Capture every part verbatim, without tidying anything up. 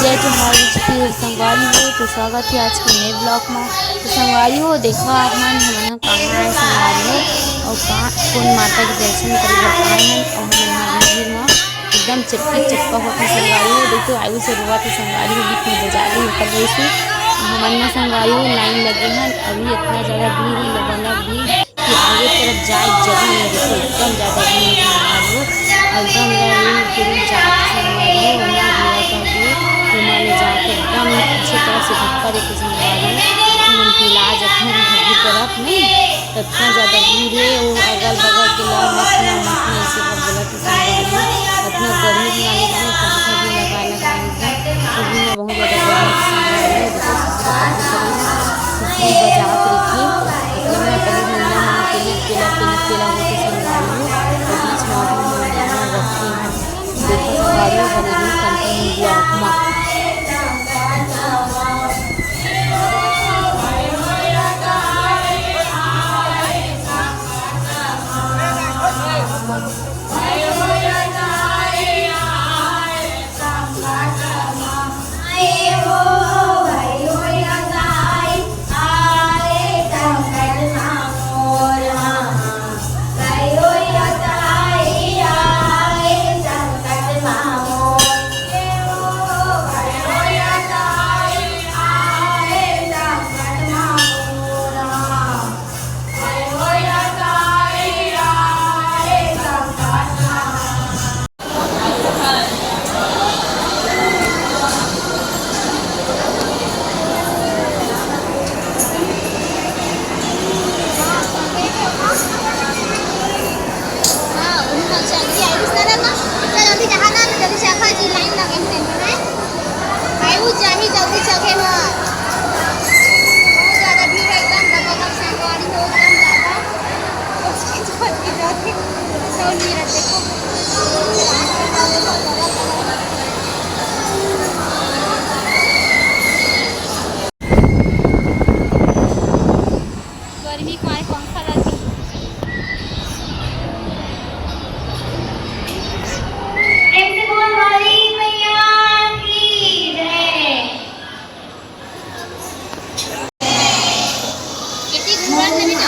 जय जोहार जी के संगवारी हो, तो स्वागत हे आज के नए vlog म। तो संगवारी हो, देखो आप मन, हमन ह कहाँ आए संगवारी हो, अउ का, कोन माता के दर्शन करे बर आए हन, अउ हमन ह भीड़ म एकदम चटकी चटका होत हे संगवारी हो। देखो आयु से रोवत हे संगवारी हो, बीच में बजा के निकल गई थी। हमन न संगवारी हो line लगे हन, अभी इतना ज्यादा भीड़ हे, लबालब भीड़। कि आगे तरफ जाए जगह नहीं दिखे, एकदम ज्यादा भीड़ संगवारी हो, एकदम line के रूम जात संगवारी हो, ओमा भीड़ करके ओमा ले जाके एकदम पीछे तरफ से धक्का देके संगवारी हो, हमन के इलाज अपने घर की तरफ नहीं, तो इतना ज्यादा भीड़ हे, वो अगल बगल के लोग मत ना, मत ना, इसे सब गलत संगवारी हो, इतना गर्मी के मारे एकदम पंखा भी लगा लगा एकदम, तो भी मैं बहुत ज्यादा गर्मी संगवारी हो, देखो, सुसरी बजात रहिथे। मतलब मैं पहले मुन्ना मन के लिए केला, केला, केला होके संगवारी हो, तो बीच में अभी मैं गाना रखे हूँ। देखो संगवारी हो, बने रही continue vlog में। गर्मी के मारे पंखा लगे। प्रेम से बोल वाली मैया की जय। कितनी घूमत रही ना।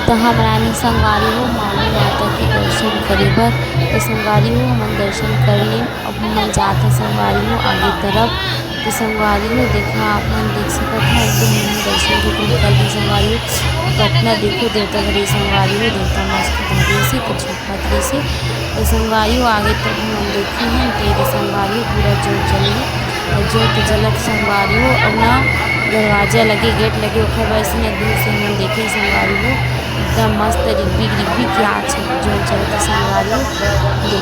त हमन आने संगवारी हो माली माता के दर्शन करे बर। त संगवारी हो, हमन दर्शन कर लेन। अब हमन जात हन संगवारी हो आगे तरफ। त संगवारी हो, देखा, आप मन देख सकत हव, एकदम हमन दर्शन के निकल गे संगवारी हो। कतना देखो देवता धरे संगवारी हो, देवता मस्त धरे से कुछ पतली से। त संगवारी हो, आगे तक हमन देखे हन, त एदे संगवारी हो, पूरा जोत जले हे। अउ जोत जलत संगवारी हो, अउ ना दरवाजा लगे, गेट लगे, ओखर वजह से ना दूर से हमन देखे संगवारी हो, एकदम मस्त रिगबिग रिगबिग के आज जोत जलत हे संगवारी हो।